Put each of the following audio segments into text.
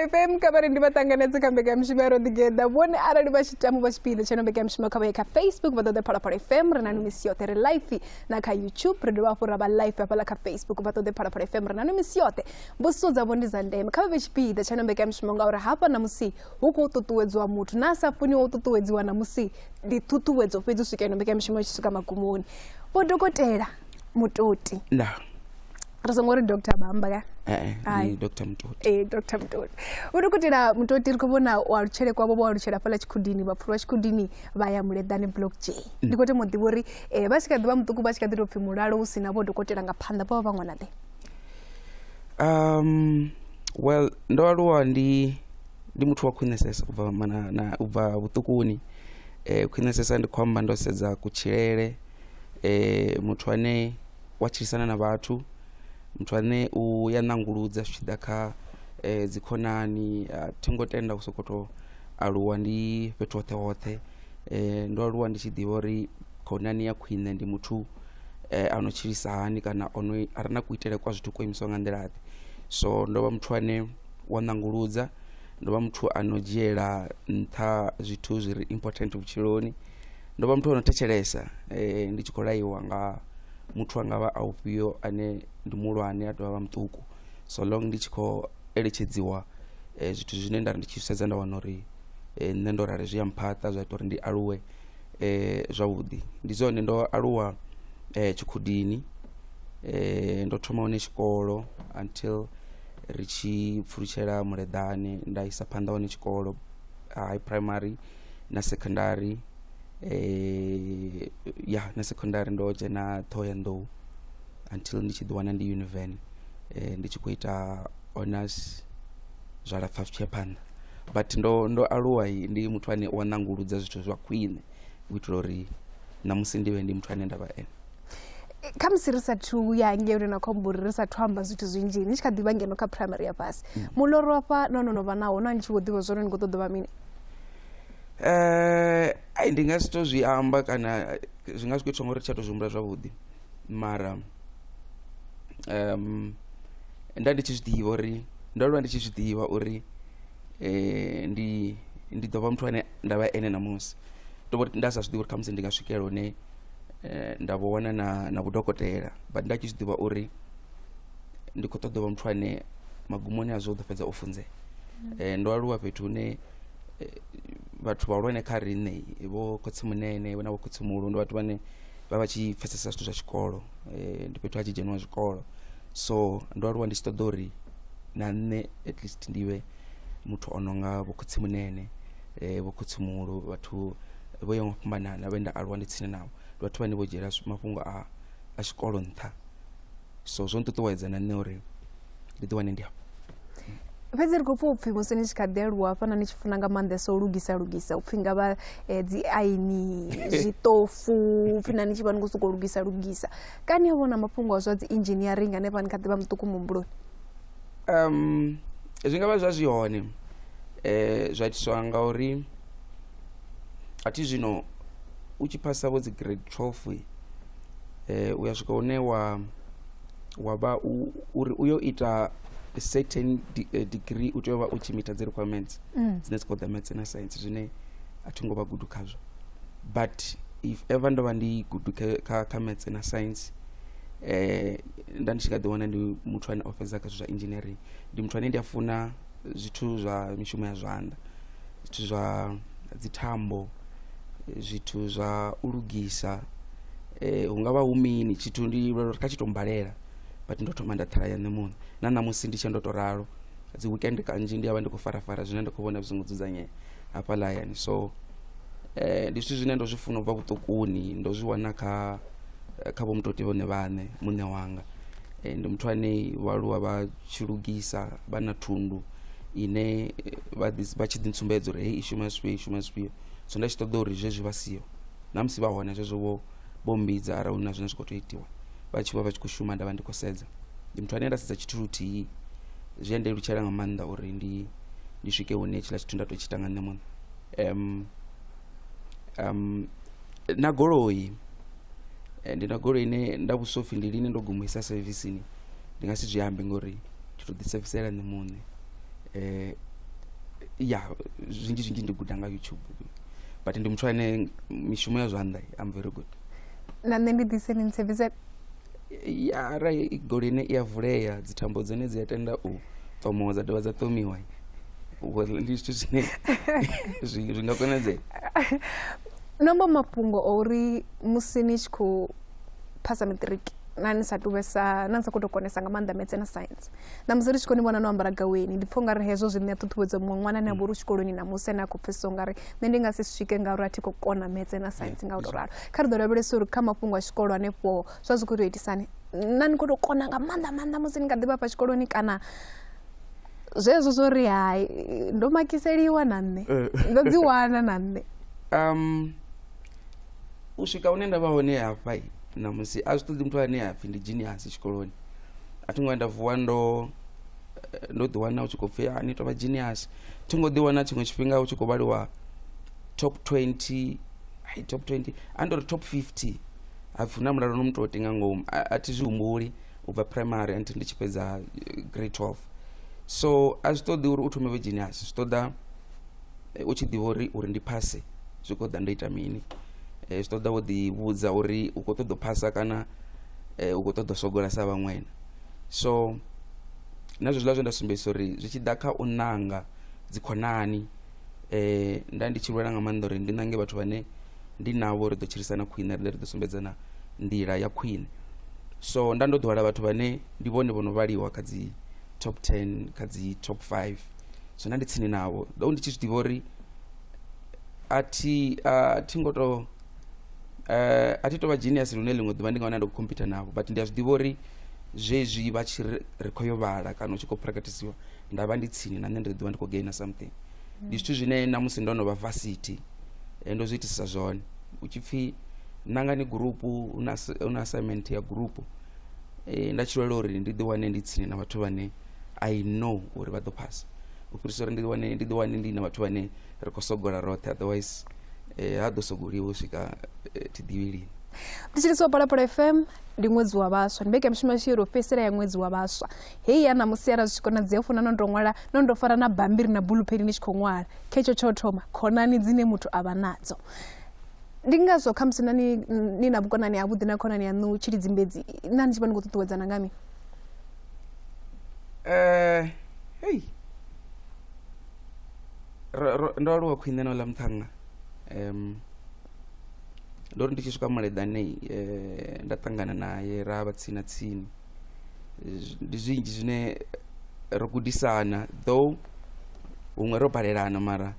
Phalaphala FM kha vha ndi vha ṱanganedze kha mbekanyamushumo ya Ro Ḓigeḓa. Vhone arali vha tshi tama u vha tshipiḓa tsha ino mbekanyamushumo kha vha ye kha Facebook vha ṱoḓe Phalaphala FM, ri na nwi misi yoṱhe, ri live na kha YouTube, ri dovha hafhu ra vha live hafhaḽa kha Facebook vha ṱoḓe Phalaphala FM, ri na nwi misi yoṱhe. Mbudziso dzavho ndi dza ndeme, kha vha vhe tshipiḓa tsha ino mbekanyamushumo ngauri hafha ṋamusi hu khou ṱuṱuwedziwa muthu na a sa funiho u ṱuṱuwedziwa ṋamusi ndi ṱhuṱhuwedzo fhedzi u swika ino mbekanyamushumo i tshi swika magumoni. Vho Dokotela Mutoti. Nda. Ri songo ri Dr. Bamba ka? Eh, Hai. ndi Dr. Mutoti. Ee, Dr. Mutoti. Vho Dokotela Mutoti ri khou vhona u alutshele kwavho vho alutshela fhaḽa Tshikhudini, vha pfulwa Tshikhudini vha ya Muleḓane Block J. Ndi khou tama u ḓivha uri vha tshi kha ḓi vha muṱuku vha tshi kha ḓi tou pfhi mulalo hu si na vho dokotela nga phanḓa vho vha vha ṅwana ḓe? Well, ndo aluwa ndi ndi muthu wa khwiṋesesa u bva mana na u bva vhuṱukuni. Khwiṋesesa ndi khou amba ndo sedza kutshilele, muthu ane wa tshilisana na vhathu, muthu ane u ya nanguludza zwi tshi ḓa kha dzikhonani. A thi ngo tenda u sokou tou aluwa ndi fhethu hoṱhe hoṱhe. Ndo aluwa ndi tshi ḓivha uri khonani ya khwine ndi muthu a no tshilisa hani kana ono a re na kuitele kwa zwithu kwo imiswa nga nḓila ḓe. So ndo vha muthu ane wa nanguludza, ndo vha muthu ano dzhiela nṱha zwithu zwi re important vhutshiloni, ndo vha muthu ano thetshelesa ndi tshi khou laiwa nga muthu anga vha a ufhio ane ndi muhulwane a dovha vha muṱuku, so long ndi tshi khou eletshedziwa zwithu zwine nda ri ndi tshi sedza nda wana uri nṋe ndo rali zwi a mphaṱa zwa ita uri ndi aluwe zwavhuḓi. Ndi zwone ndo aluwa Tshikhudini, ndo thoma hone tshikolo until ri tshi pfulutshela Muleḓane nda isa phanḓa hone tshikolo high primary na secondary, ya na secondary ndo dzhena Ṱhohoyanḓou until ndi tshi ḓi wana ndi Univen ndi tshi khou ita honours zwa lapfha zwi tshiya phanḓa. But ndo ndo aluwa ndi muthu ane u a nanguludza zwithu zwa khwine u itela uri ṋamusi ndi vhe ndi muthu ane nda vha ene. Kha musi ri sathu ya ngei hune na khou amba uri ri sathu amba zwithu zwinzhi ni tshi kha ḓivha ngeno kha primary ya fhasi, muloro afha no no no vha nawo na ni tshi vho ḓivha zwone ni khou ṱoḓa vha mini? Ai ndi nga si to zwi amba kana zwi nga zwi khou itiswa ngori tsha to zwi humbula zwavhuḓi, mara nda ndi tshi zwi ḓivha uri ndo aluwa ndi tshi zwi ḓivha uri ndi ndi ḓo vha muthu ane nda vha ene ṋamusi. To vhori nda sa zwi ḓivhi uri khamusi ndi nga swikelela hune nda vho wana na na vhudokotela, but nda tshi zwi ḓivha uri ndi khou ṱoḓa u vha muthu ane magumoni azwo u ḓo fhedza o funzea. Ndo aluwa fhethu hune vhathu vhahulwane kha riṋe vho khotsimunene na vho khotsimuhulu ndi vhathu vhane vha vha tshi pfesesa zwithu zwa tshikolo, ndi fhethu ha tshi dzheniwa zwikolo. So ndo aluwa ndi tshi ṱoḓa uri na nṋe at least ndi vhe muthu o no nga vho khotsimunene, vho khotsimuhulu, vhathu vho yaho nga u fhambanana vhe nda aluwa ndi tsini navho. Ndi vhathu vhane vho dzhiela mafhungo a tshikolo nṱha, so zwo nṱuṱuwedza na nṋe uri ndi ḓi wane ndi hafha. Fhedzi ri khou pfha upfhi musi ni tshi kha ḓi aluwa hafhaḽa ni tshi funa nga maanḓesa u lugisa lugisa, upfhi nga vha dzi aini, zwiṱofu, upfhi na ni tshi vha ni khou sokou lugisa lugisa. Kani ho vhona mafhungo a zwa dzi engineering hanefha ni kha ḓi vha muṱuku muhumbuloni? Zwi nga vha zwa zwi hone, zwa itiswa nga uri a thi zwino u tshi phasa vho dzi grade 12 u ya swika hune wa wa vha u uri u yo ita certain degree u tea u vha u tshi meet dzi requirements dzine dzi khou ḓa maths na science, zwine a thi ngo vha gudu khazwo. But if ever ndo vha ndi gudu kha kha maths na science, nda ndi tshi nga ḓi wana ndi muthu ane o fhedza kha zwithu zwa engineering. Ndi muthu ane ndi a funa zwithu zwa mishumo ya zwanḓa, zwithu zwa dzi thambo, zwithu zwa u lugisa, hu ngavha hu mini tshithu ndi uri kha tshi to mbalela, but ndo thoma nda ṱhela ya nṋe muṋe. Na ṋamusi ndi tshe ndo to ralo, dzi weekend kanzhi ndi a vha ndi khou farafara zwine nda khou vhona zwi songo dzudzanyea hafhaḽa hayani. So ndi zwithu zwine ndo zwi funa ubva vhuṱukuni, ndo zwi wana kha kha vho mutoti vhone vhaṋe muṋe wanga. Ndi muthu ane vho aluwa vha tshi lugisa vha na thundu ine vha ḓi vha tshi ḓi ntsumbedza uri heyi i shuma zwifhio i shuma zwifhio, so nda tshi ṱoḓa uri zwezwi vha siho na musi vha hone zwezwo vho vho mmbidza arali hu na zwine zwa khou tea u itiwa vha tshi vha vha tshi khou shuma nda vha ndi khou sedza. Ndi muthu ane nda sedza tshithu luthihi zwi a ndelutshela nga maanḓa uri ndi ndi swike hune hetshiḽa tshithu nda tou tshi ita nga nṋe muṋe. Na goloi, ndi na goloi ine nda vhudziswa upfhi ndi lini ndo guma isa sevisini ndi nga si zwi ambe ngori thi to ḓi sevisela nṋe muṋe. Ya, zwinzhi zwinzhi ndi guda nga YouTube, but ndi muthu ane mishumo ya zwanḓa, I'm very good. Na nṋe ndi ḓise ni ntsevise. Ya, arali goloi ine i a vulea, dzithambo dzone dzi a tenda u ṱomowa dza dovha dza ṱomiwa, well, ndi zwithu zwine zwi nga konadzea. No amba mafhungo o uri musi ni tshi khou phasa matric na ni sa tuvhesa, na ni sa khou tou konesa nga maanḓa maths na science, na musi ri tshi khou ni vhona no ambara gaweni, ndi pfha ungari hezwo zwi ṋea ṱhuṱhuwedzo muṅwe ṅwana ane a vha uri u tshikoloni namusi, ane a khou pfhesesa ungari nṋe ndi nga si swike ngauri a thi khou kona maths na science. Nga u tou ralo, kha ri ḓo lavhelesa uri kha mafhungo a tshikolo hanefho zwa zwi khou tou itisani, na ni khou tou kona nga maanḓa maanḓa musi ni kha ḓivha hafha tshikoloni, kana zwezwo zwo ri hai, ndo makiseliwa na nṋe ndo dzi wana na nṋe? U swika hune nda vha hone hafha ṋamusi, a zwi ṱoḓi muthu ane a pfhi ndi genius tshikoloni. A thi ngo nda vuwa ndo ḓiwana u tshi khou pfhi ni tou vha genius. Thi ngo ḓiwana tshiṅwe tshifhinga u tshi khou vhaliwa top 20, hai, top 20 a ndo ri top 50, hapfi hu na mulalo no mutoti nga ngomu. A thi zwi humbuli u bva primary until ndi tshi fhedza grade 12. So a zwi ṱoḓi uri u thome vhe genius, zwi ṱoḓa u tshi ḓivha uri ndi phase zwi khou ḓa ndo ita mini. Zwi ṱoḓa wo ḓi vhudza uri u khou ṱoḓa u phasa kana u khou ṱoḓa u sogola sa vhaṅwe na. So na zwezwiḽa zwe nda sumbedzisa uri zwi tshi ḓa kha u ṋanga dzikhonani, nda ndi tshi lwela nga maanḓa uri ndi ṋange vhathu vhane ndi navho ri ḓo tshilisana khwine, ri ḓo sumbedzana nḓila ya khwine. So nda ndo ḓowela vhathu vhane ndi vhone vho no vhaliwa kha dzi top 10, kha dzi top 5, so nda ndi tsini navho, though ndi tshi zwi ḓivha uri a thi ngo to a thi to vha genius lune ḽiṅwe ḓuvha ndi nga wana ndi khou compete navho, but ndi a zwi ḓivha uri zwezwi vha tshi ri khou yo vhala kana u tshi khou practice nda vha ndi tsini na nṋe ndi ḓo ḓivha ndi khou gaina something. Ndi zwithu zwine na musi ndo no vha varsity ndo zwi itisisa zwone, u tshi pfhi nangani gurupu, hu na assignment ya gurupu, nda tshi lwela uri ndi ḓi wane ndi tsini na vhathu vhane I know uri vha ḓo phasa, u fhirisa uri ndi ḓi wane ndi na vhathu vhane ri khou sogola roṱhe, otherwise ha ḓo sogoliwa u swika thi ḓivhi lini. Thetshelesi wa Phalaphala FM, ndi ṅwedzi wa vhaswa, ndi mbekanyamushumo yashu yo ro fhedzisela ya ṅwedzi wa vhaswa heyi ya ṋamusi. Arali zwi tshi konadzea, u funa no tou ṅwala, no tou fara na bambiri na bulupeni ni tshi khou ṅwala khetsho tsho thoma, khonani dzine muthu a vha nadzo. Ndi ngazwo khamusi na ni na vhukonani havhuḓi na khonani yaṋu Tshilidzimbedzi, na ni tshi vha ni khou ṱuṱuwedzana nga mini? Hei, ndo aluwa khwine na uḽa muṱhannga. Ndo ri ndi tshi swika Muleḓane, nda ṱangana naye, ra vha tsini na tsini. Ndi zwinzhi zwine ro gudisana, though huṅwe ro balelana, mara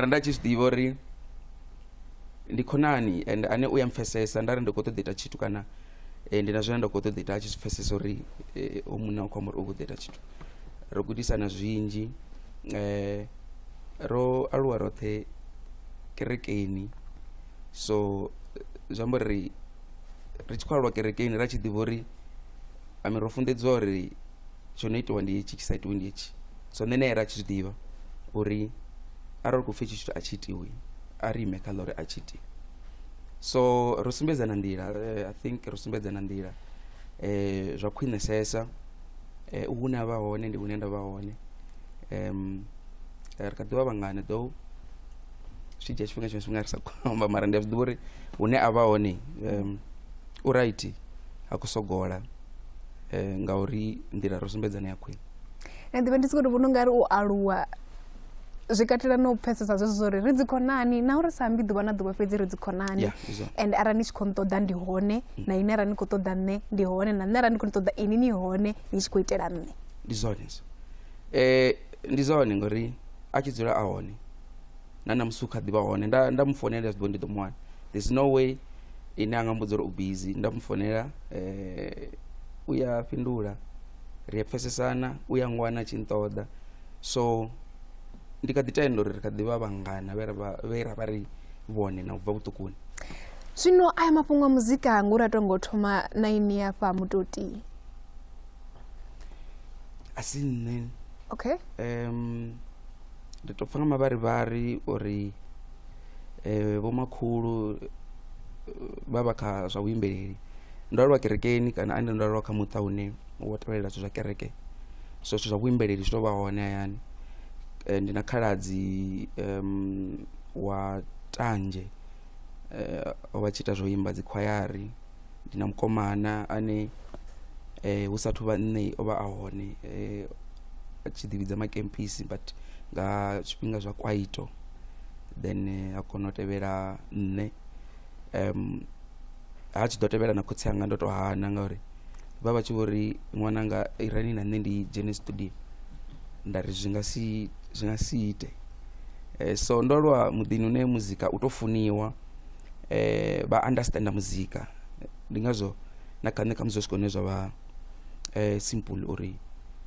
nda tshi zwi ḓivha uri ndi khonani and ane u ya mpfesesa. Nda ri ndi khou ṱoḓa ita tshithu kana ndi na zwine nda khou ṱoḓa ita, a tshi zwi pfesesa uri o munna u khou amba uri u khou ḓo ita tshithu. Ro gudisana zwinzhi, ro aluwa roṱhe kerekeni, so zwi amba uri ri tshi khou aluwa kerekeni ra tshi ḓivha uri ame ro funḓedziwa uri tsho no itiwa ndi hetshi, tshi sa itiwi ndi hetshi. So nṋe naye ra tshi zwi ḓivha uri arali khou pfhi hetshi tshithu a tshi itiwi, a ri ime kha ḽa uri a tshi itiwi. So ro sumbedzana nḓila, I think ro sumbedzana nḓila zwa khwiṋesesa. Hune a vha hone ndi hune nda vha hone. Ri kha ḓivha vhangana, though zwi dzhia tshifhinga, tshiṅwe tshifhinga ri sa khou amba, mara ndi a zwi ḓivha uri hune a vha hone u right, ha khou sogola, ngauri nḓila ro sumbedzana ya khwine. Nda ḓivha ndi sokou tou vhona ungari u aluwa zwi katela na u pfesesa zwezwo zwa uri ri dzi khonani, naho ri sa ambi ḓuvha na ḓuvha, fhedzi ri dzi khonani. Yeah, ndi zwone. And arali ni tshi khou nṱoḓa ndi hone, na ini arali ni khou ṱoḓa nṋe ndi hone, na nṋe arali ndi khou ṱoḓa ini ni hone, ni tshi khou itela nṋe. Ndi zwone hezwo, ndi zwone, ngori a tshi dzula a hone na ṋamusi u kha ḓivha hone. Nda mu founela, ndi a zwi ḓivha ndi ḓo mu wana. There's no way ine a nga mbudza uri u busy. Nda mu founela, u ya fhindula, ri a pfesesana, u ya ngwana tshi nṱoḓa. So ndi kha ḓi tenda uri ri kha ḓi vha vhangana vhe ra vha ri vhone na u bva vhuṱukuni. Zwino aya mafhungo a muzika, ngori a tongo thoma na ini afha Mutoti? A si nṋe. Okay. Ndi to pfa nga mavharivhari uri vhomakhulu vha vha kha zwa vhuimbeleli. Ndo aluwa kerekeni, kana ande ndo aluwa kha muṱa une wo tevhelela zwithu zwa kereke, so zwithu zwa vhuimbeleli zwi to vha hone hayani. Ndi na khaladzi wa tanzhe, o vha tshi ita zwo imba dzi khwayari. Ndi na mukomana ane hu sathu vha nṋe o vha a hone, a tshi ḓi vhidza Makempisi, but nga zwifhinga zwa kwaito then a kona u tevhela nṋe. Ha tshi ḓo tevhela na khotsi anga ndo to hana, ngauri vha vha tshi vho ri ṅwananga irani na nṋe ndi dzhene studio, nda ri zwi nga si, zwi nga si ite. So ndo aluwa muḓini une muzika u to funiwa, vha understanda muzika, ndi ngazwo na kha nṋe khamusi zwo swika hune zwa vha simple uri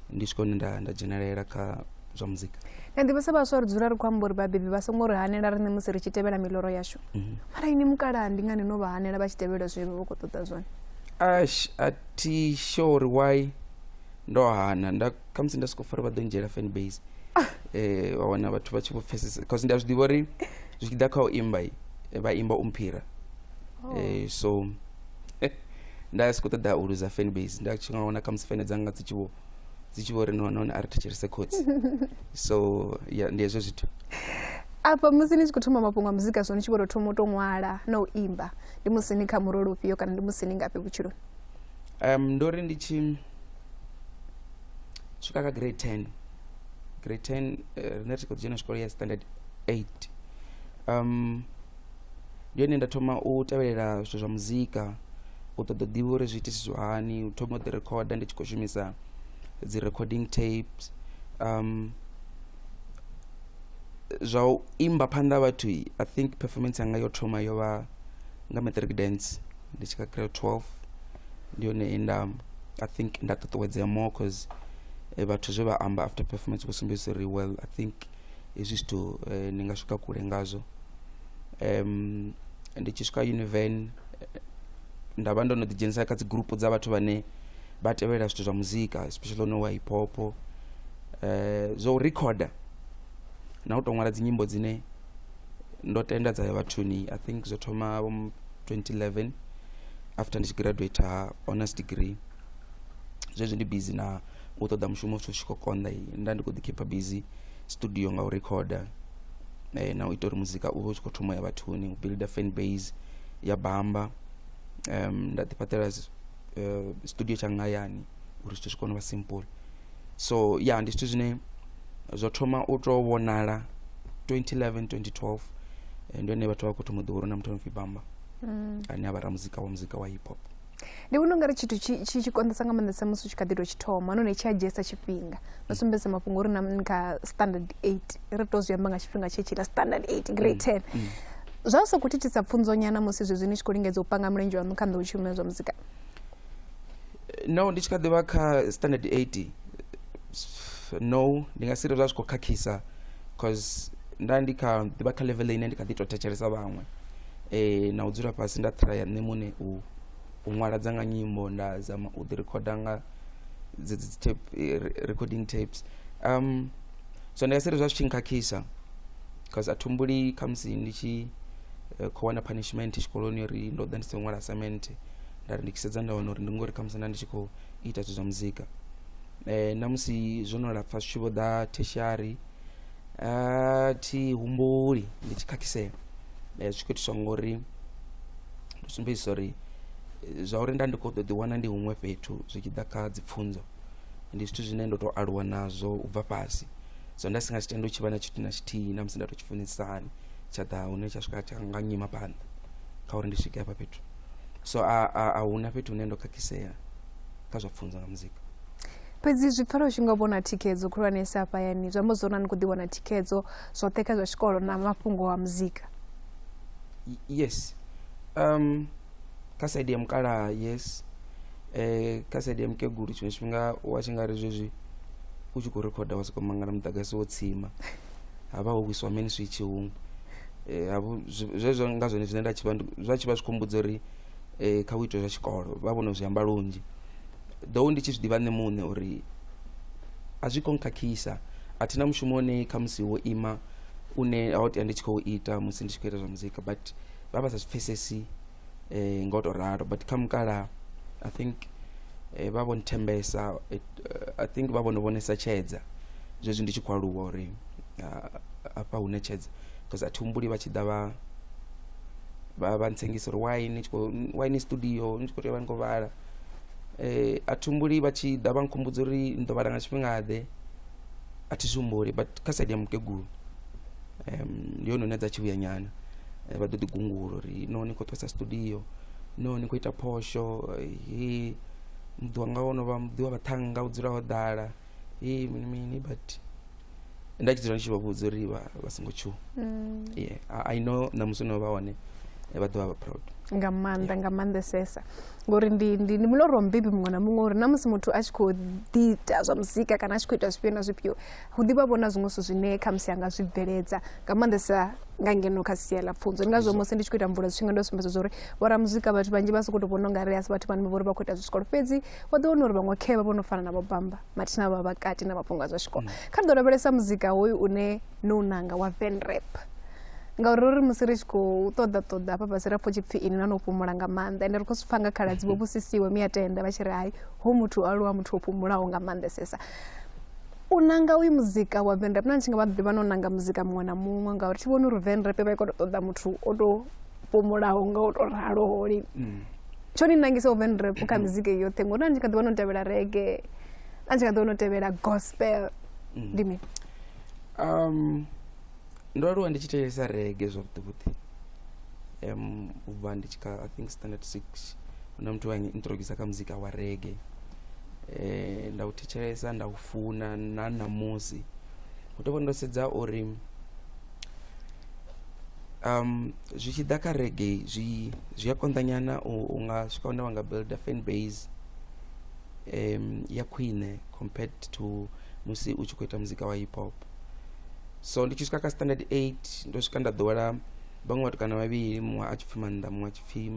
ndi swike hune nda dzhenelela kha zwa muzika. Na nḓivho sa vhaswa ri dzula ri khou amba uri vhabebi vha songo ri hanela riṋe musi ri tshi tevhela miloro yashu. Mara ini mukalaha ndi ngani no vha hanela vha tshi tevhela zwe vha khou ṱoḓa zwone? Ash, a thi sure uri why ndo hana, nda khamusi nda soko pfa uri vha ḓo ndzhiela fan base, wa wana vhathu vha tshi vho pfesesa, cause ndi a zwi ḓivha uri zwi tshi ḓa kha u imba vha imba u mphira. So nda si khou ṱoḓa u luza fan base, nda tshi nga wana khamusi fan dzanga dzi tshi vho ri no nahone a ri thetshelese khotsi. So ya ndi hezwo zwithu. Afha musi ni tshi khou thoma mafhungo a muzika, zwo ni tshi vho tou thoma u tou ṅwala na u imba, ndi musi ni kha murole ufhio kana ndi musi ni ngafhi vhutshiloni? Ndo ri ndi tshi swika kha grade 10, grade 10, riṋe ri tshi khou dzhena tshikolo ya standard 8, ndi hone nda thoma u tevhelela zwithu zwa muzika, u ṱoḓa u ḓivha uri zwi itisiswa hani, u thoma u ḓi rekhoda ndi tshi khou shumisa dzi recording tapes. Zwa u imba phanḓa ha vhathu, I think performance yanga yo thoma yo vha nga matric dance ndi tshi kha grade 12. Ndi yone ye nda, I think nda ṱuṱuwedzea more, cause vhathu zwe vha amba after performance vho sumbedzisa uri well, I think hezwi zwithu ni nga swika kule ngazwo. Ndi tshi swika univen nda vha ndo no ḓi dzhenisa kha dzi group dza vhathu vhane vha tevhelela zwithu zwa muzika, especially one wa hip hop. Zwa u recorder na u to ṅwala dzi nyimbo dzine ndo tenda dza ya vhathuni, I think zwo thoma 2011 after ndi tshi graduate honors degree. Zwezwi ndi busy na u ṱoḓa mushumo, zwithu zwi tshi khou konḓa, nda ndi khou ḓi keeper busy studio nga u recorder, na u ita uri muzika u vhe u tshi khou thoma ya vhathuni, u builder fan base ya bamba. Nda ḓi fhaṱela studio tshanga hayani uri zwithu zwi kone u vha simple. So ya ndi zwithu zwine zwo thoma u to vhonala 2011, 2012, ndi hone vhathu vha khou thoma u ḓivha uri na muthu ano pfi Bamba, ane a vha ramuzika wa muzika wa hip hop. Ndi vhona ungari tshithu tshi konḓisa nga maanḓesa musi u tshi kha ḓi tou tshi thoma, nahone tshi a dzhiesa tshifhinga. No sumbedzisa mafhungo uri na kha standard 8, ri to zwi amba nga tshifhinga tshetshiḽa standard 8, grade 10, zwa sa khou thithisa pfunzo nyana musi zwezwi ni tshi khou lingedza u panga mulenzhe waṋu kha nḓowetshumo ya zwa muzika? No, ndi tshi kha ḓivha kha standard 8, no, ndi nga si ri zwa zwi khou khakhisa, cause nda ndi kha ḓivha kha level ine ndi kha ḓi tou thetshelesa vhaṅwe, na u dzula fhasi nda traya nṋe muṋe u ṅwala dzanga nyimbo, nda zama u ḓi rekhoda nga dzi tape recording tapes. So ndi nga si ri zwa zwi tshi nkhakhisa, cause a thumbuli khamusi ndi tshi khou wana punishment tshikoloni uri ndo ḓa ndi songo ṅwala assignment, nda ri ndi tshi sedza nda wana uri ndi ngori khamusi nda ndi tshi khou ita zwithu zwa muzika. Na musi zwo no lapfha zwi tshi vho ḓa tertiary, a thi humbuli ndi tshi khakhisea. Zwi tshi khou itiswa ngori ndo sumbedzisa uri zwa uri nda ndi khou ḓo ḓi wana ndi huṅwe fhethu zwi tshi ḓa kha dzi pfunzo ndi zwithu zwine ndo to aluwa nazwo u bva fhasi. So nda si nga tshi tenda u tshi vha na tshithu na tshithihi, na musi nda to tshi funisa hani tsha ḓa hune tsha swika tsha nga nyima phanḓa kha uri ndi swike hafha fhethu. So a huna fhethu hune ndo khakhisea kha zwa pfunzo nga muzika. Fhedzi zwi pfala u tshi nga vhona thikhedzo khulwanesa hafha hayani, zwi amba zwori ni khou ḓi wana thikhedzo zwoṱhe kha zwa tshikolo na mafhungo a muzika? Yes, kha side ya mukalaha yes, kha side ya mukegulu tshiṅwe tshifhinga wa tshi nga ri zwezwi u tshi khou rekhoda wa sokou mangala muḓagasi wo tsima, ha vha ho wiswa main switch huṅwe, zwezwo nga zwone zwine nda tshi vha zwa tshi vha zwi khou mbudza uri kha u ite zwa tshikolo, vha vhono zwi amba lunzhi. Though ndi tshi zwi ḓivha nṋe muṋe uri a zwi khou nkhakhisa, a thina mushumo une khamusi wo ima une ho tea ndi tshi khou ita musi ndi tshi khou ita zwa muzika, but vha vha sa zwi pfhesesi nga u to ralo. But kha mukalaha I think vha vho nthembesa, I think vha vhono vhonesa tshedza zwezwi ndi tshi khou aluwa uri Hafha hu ṋetshedza because a thi humbuli vha tshi ḓa vha ntsengisa uri why ni tshi khou, why ni studio ni tshi khou tea u vha ni khou vhala. A thi humbuli vha tshi ḓa vha nkhumbudza uri ni ḓo vhala nga tshifhingaḓe, a thi zwi humbuli. But kha side ya mukegulu ndi hone hune dza tshi vhuya nyana, vha ḓo ḓi gungula uri no ni khou ṱwesa studio, no ni khou ita phosho, he muḓi wanga wo no vha muḓi wa vhaṱhannga u dzula ho ḓala, he mini mini. But nda tshi dzula ndi tshi vha vhudza uri vha songo tshuwa. Yeah, I know ṋamusi no vha hone vha ḓo vha vha proud. Nga maanḓa, nga maanḓesesa, ngori ndi muloro wa mubebi muṅwe na muṅwe uri na musi muthu a tshi khou ḓiita zwa muzika kana a tshi khou ita zwifhio na zwifhio, hu ḓi vha vhona zwiṅwe zwithu zwine khamusi a nga zwi bveledza, nga maanḓesa nga ngeno kha sia ḽa pfunzo. Ndi ngazwo musi ndi tshi khou ita mvula zwifhinga ndo sumbedza uri vhoramuzika vhathu vhanzhi vha sokou tou vhona ungari a si vhathu vhane vha vhori vha khou ita zwa tshikolo, fhedzi vha ḓo wana uri vhaṅwe khe vha vho no fana na vho Bamba mathina vha vha kati na mafhungo a zwa tshikolo. Kha ri ḓo lavhelesa muzika hoyu une no nanga wa Venrap, ngauri uri musi ri tshi khou ṱoḓa ṱoḓa hafha fhasi ra pfha tshipfi ini na no fhumula nga maanḓa, ende ri khou zwi pfha nga khaladzi vho vhusisiwe miyatenda vha tshi ri hai ho muthu aluwa muthu o fhumulaho nga maanḓesesa. U nanga uyu muzika wa Venrap, na tshi nga vha ḓivha no nanga muzika muṅwe na muṅwe, ngauri thi vhoni uri Venrap vha i khou tou ṱoḓa muthu o tou fhumulaho nga u tou raloho lini. Tsho ni nangisaho Venrap kha mizika yoṱhe, ngori na tshi kha ḓivha no tevhela reggae, na tshi kha ḓivha no tevhela gospel, ndi mini? Ndo aluwa ndi tshi thetshelesa reggae zwavhuḓi vhuḓi, u bva ndi tshi kha I think standard 6 huna muthu wa introducer kha muzika wa reggae, nda u thetshelesa nda u funa na ṋamusi. Hu tovha ndo sedza uri zwi tshi ḓa kha reggae zwi a konḓa nyana u nga swika hune wa nga builder fan base ya khwine compared to musi u tshi khou ita muzika wa hip hop. So ndi tshi swika kha standard 8 ndo swika nda ḓowela vhaṅwe vhatukana vhavhili, muṅwe a tshi pfhi Maanḓa, muṅwe a tshi pfhi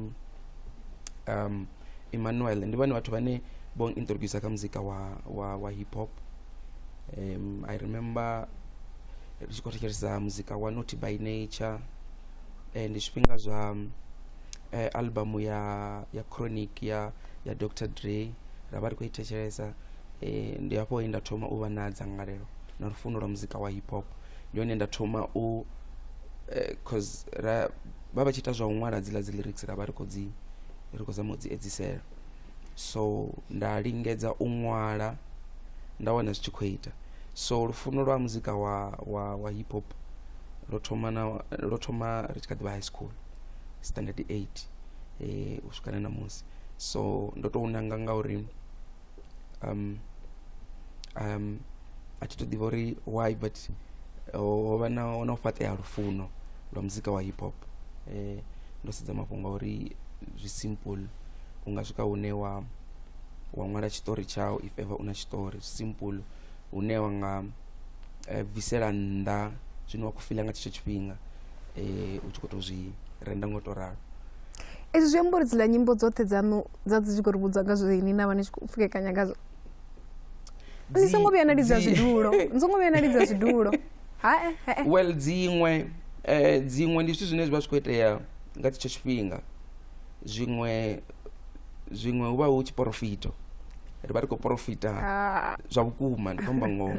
Emmanuel. Ndi vhone vhathu vhane vho introducer kha muzika wa hip hop. I remember ri tshi khou thetshelesa muzika wa Naughty by Nature, ndi zwifhinga zwa album ya Chronic ya Dr Dre, ra vha ri khou i thetshelesa. Ndi hafho he nda thoma u vha na dzangalelo na lufuno lwa muzika wa hip hop. Ndi hone nda thoma u cause ra vha tshi ita zwa u ṅwala dziḽa dzi lyrics, ra vha ri khou dzi ri khou zama u dzi edzisela. So nda lingedza u ṅwala nda wana zwi tshi khou ita. So lufuno lwa muzika wa hip hop lwo thoma na lwo thoma ri tshi kha ḓivha high school standard 8 u swika na ṋamusi. So ndo tou nanga ngauri a thi to ḓivha uri why, but ho vha na u fhaṱea lufuno lwa muzika wa hip hop. Ndo sedza mafhungo a uri zwi simple, u nga swika hune wa ṅwala tshiṱori tshau if ever u na tshiṱori, simple hune wa nga bvisela nnḓa zwine wa khou fiḽa nga tshetsho tshifhinga, u tshi khou tou zwi renda ngo to ralo. Ezwi zwi amba uri dziḽa nyimbo dzoṱhe dzaṋu dza dzi tshi khou ri vhudza nga zwo ini na vha ni tshi khou pfukekanya ngazwo? Ni songo vhuya na lidza zwidulo, ni songo vhuya na lidza zwidulo. Hae, hae. Well, dziṅwe dziṅwe ndi zwithu zwine zwi vha zwi khou itea nga tshetsho tshifhinga, zwiṅwe hu vha hu tshiporofito, ri vha ri khou porofita zwa vhukuma, ndi khou amba ngoho.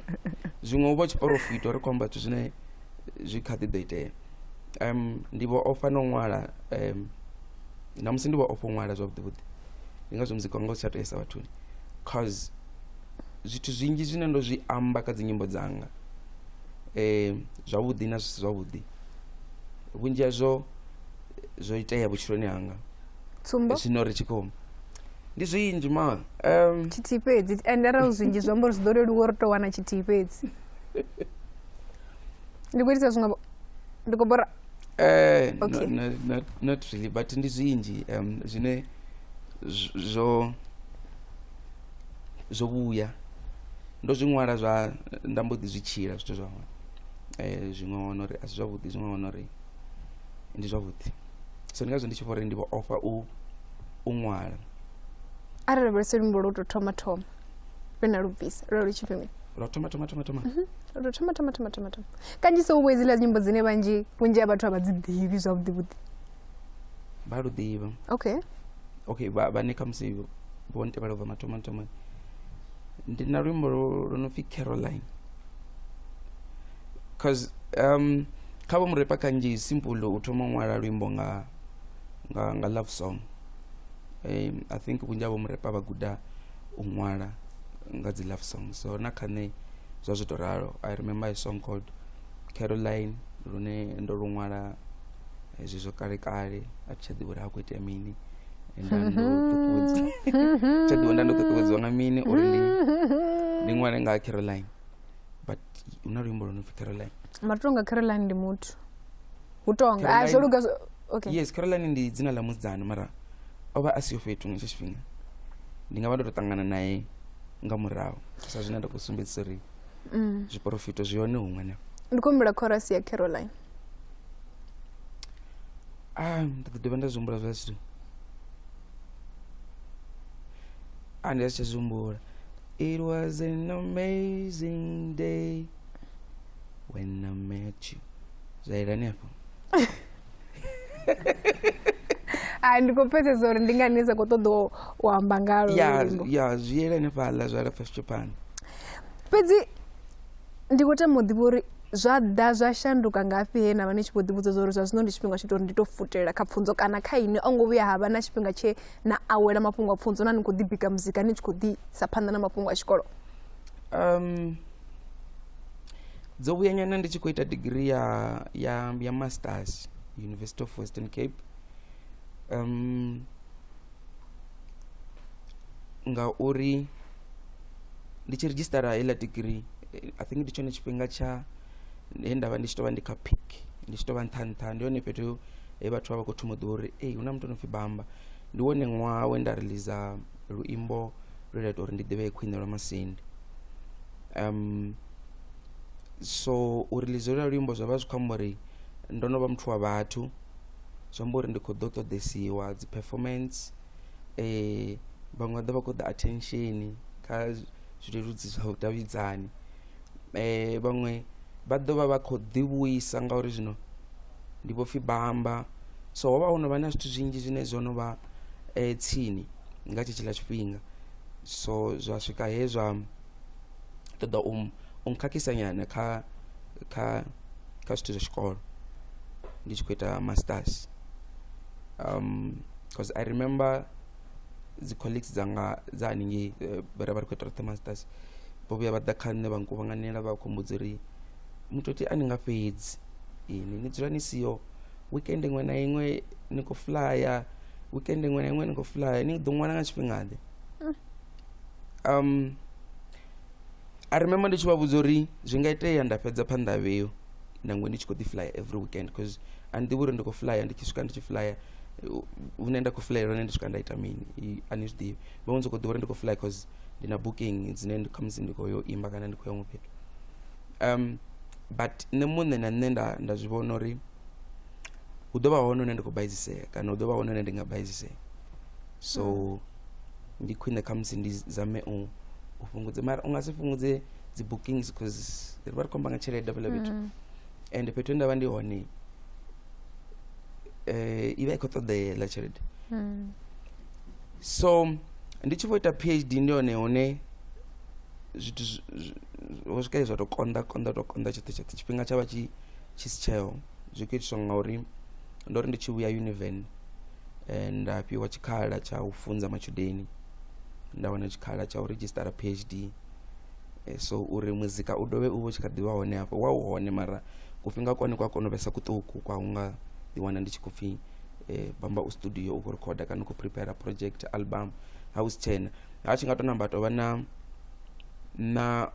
Zwiṅwe hu vha hu tshiporofito, ri khou amba zwithu zwine zwi kha ḓi ḓo itea. Ndi vho ofha no ṅwala, ṋamusi ndi vho ofha u ṅwala zwavhuḓi vhuḓi, ndi ngazwo muzika wanga u si tsha toyesa vhathuni, cause zwithu zwinzhi zwine ndo zwi amba kha dzi nyimbo dzanga, zwavhuḓi na zwisi zwavhuḓi, vhunzhi hazwo zwo itea vhutshiloni hanga. Tsumbo? Zwino ri tshi khou ndi zwinzhi ma tshithihi fhedzi, ende arali zwinzhi zwi amba uri zwi ḓo leluwa uri to wana tshithihi fhedzi. Ndi khou itisa zwiṅwe, ndi khou bora. Okay. No, no, not really, but ndi zwinzhi zwine zwo vhuya ndo zwi ṅwala zwa nda mbo ḓi zwi tshila zwithu zwa hone. Zwiṅwe wana uri a si zwavhuḓi, zwiṅwe wana uri ndi zwavhuḓi. So ndi ngazwo ndi tshi vho uri ndi vho ofha u ṅwala. Arali lavhelesa luimbo lwo tou thoma thoma lwe na lu bvisa, lwa lu tshi pfi mini? Lwa thoma thoma thoma thoma. Lwo tou thoma thoma thoma thoma thoma. Kanzhisa hu vho hedziḽa nyimbo dzine vhanzhi vhunzhi ha vhathu a vha dzi ḓivhi zwavhuḓi vhuḓi. Vha lu ḓivha. Okay. Okay, vhane khamusi vho ntevhela ubva mathoma thoma, ndi na luimbo lwo no pfi Caroline. Cause kha vho murepa kanzhi simple u thoma u ṅwala luimbo nga love song. I think vhunzhi ha vho murepa vha guda u ṅwala nga dzi love song, so na kha nṋe zwa zwi to ralo. I remember a song called Caroline, lune ndo lu ṅwala hezwi zwo kale kale, a thi tsha ḓivha uri ha khou itea mini, nda ndo ṱuṱuwedzwa tsha ḓivha nda ndo ṱuṱuwedziwa nga mini uri ndi ṅwale nga Caroline, but hu na luimbo lwo no pfi Caroline. Mara tonga Caroline ndi muthu hu tonga a zwo luga. Okay. Yes, Caroline ndi dzina ḽa musidzana, mara o vha a siho fhethu nga hetsho tshifhinga, ndi nga vha ndo to ṱangana nae nga murahu, sa zwine nda khou sumbedzisa uri zwiporofito zwi hone huṅwe na. Ndi khou humbula chorus ya Caroline. Ah, ndi ḓo dovha nda zwi humbula zwa zwithu, a ndi a si tsha zwi humbula. It was an amazing day when I met you, zwa ila hanefho. A ndi khou pfesesa uri ndi ngani ni sa khou ṱoḓa u amba ngalo. Ya ya, zwi yela hanefhaḽa, zwa lapfa zwitshe phanḓa. Fhedzi ndi khou tama u ḓivha uri zwa ḓa zwa shanduka ngafhi he na vha ni tshi vho ḓivhudza zwa uri zwa zwino ndi tshifhinga tsho ita uri ndi to futela kha pfunzo, kana kha ini o ngo vhuya ha vha na tshifhinga tshe na awela mafhungo a pfunzo, na ni khou ḓi bika muzika ni tshi khou ḓi sa phanḓa na mafhungo a tshikolo? Dzo vhuya nyana ndi tshi khou ita degree ya masters University of Western Cape, ngauri ndi tshi redzhisitara heiḽa degree, I think ndi tshone tshifhinga tsha he nda vha ndi tshi tou vha ndi kha peak, ndi tshi tou vha nṱha nṱha, ndi hone fhethu he vhathu vha vha khou thoma u ḓivha uri ei hu na muthu ano pfhi Bamba. Ndi wone ṅwaha we nda release luimbo lwe lwa ita uri ndi ḓivhee khwine lwa Masindi. So u release holuya luimbo zwa vha zwi khou amba uri ndo no vha muthu wa vhathu, zwi amba uri ndi khou ḓo ṱoḓesiwa dzi performance, vhaṅwe vha ḓo vha khou ḓa attention kha zwileludzi zwa vhudavhidzani, vhaṅwe vha ḓo vha vha khou ḓivhuisa ngauri zwino ndi vho pfhi Bamba. So ho vha ho no vha na zwithu zwinzhi zwine zwo no vha tsini nga tshetshiḽa tshifhinga, so zwa swika he zwa ṱoḓa u nkhakhisa nyana kha zwithu zwa tshikolo ndi tshi khou ita masters. Cause I remember dzi colleagues dzanga dza haningei ra vha ri khou ita roṱhe masters, vho vhuya vha ḓa kha nṋe vha nkuvhanganela vha khou mbudza uri mutoti a ni nga fhedzi ini ni dzula ni siho, weekend iṅwe na iṅwe ni khou flyer, weekend iṅwe na iṅwe ni khou flyer, ni ḓo ṅwala nga tshifhingaḓe? I remember ndi tshi vha vhudza uri zwi nga itea nda fhedza phanḓa ha vheo nangwe ndi tshi khou ḓi flyer every weekend, cause a ni ḓivhi uri ndi khou flyer, ndi tshi swika ndi tshi flyer hune nda khou flyela hone ndi swika nda ita mini, a ni zwi ḓivhi. Vhaṅwe sokou ḓivha uri ndi khou flyer cause ndi na booking dzine khamusi ndi khou yo imba kana ndi khou ya huṅwe fhethu. But nṋe muṋe na nṋe nda zwi vhona uri hu ḓo vha hone hune ndi khou baizisea kana hu ḓo vha hone hune ndi nga baizisea, so ndi khwine khamusi ndi zame u fhungudze, mara u nga si fhungudze dzi bookings cause ri vha ri khou amba nga tshelede hafhaḽa fhethu, and fhethu he nda vha ndi hone i vha i khou ṱoḓea heiḽa tshelede. So ndi tshi vho ita PhD ndi hone hune zwithu ho swika zwa to konḓa konḓa to konḓa tshoṱhe tshoṱhe, tshifhinga tsha vha tshi si tsheho. Zwi khou itiswa ngauri ndo ri ndi tshi vhuya univen nda fhiwa tshikhala tsha u funza matshudeni, nda wana tshikhala tsha u redzhisitara PhD, so uri muzika u dovhe u vhe u tshi kha ḓivha hone hafho wa u hone, mara kufhinga kone kwa kona u vhesa kuṱuku kwa unga ḓi wana ndi tshi khou pfhi Bamba u studio u khou rikhoda kana u khou prepare project album, ha hu si tshena. Ha tshi nga to namba tovha na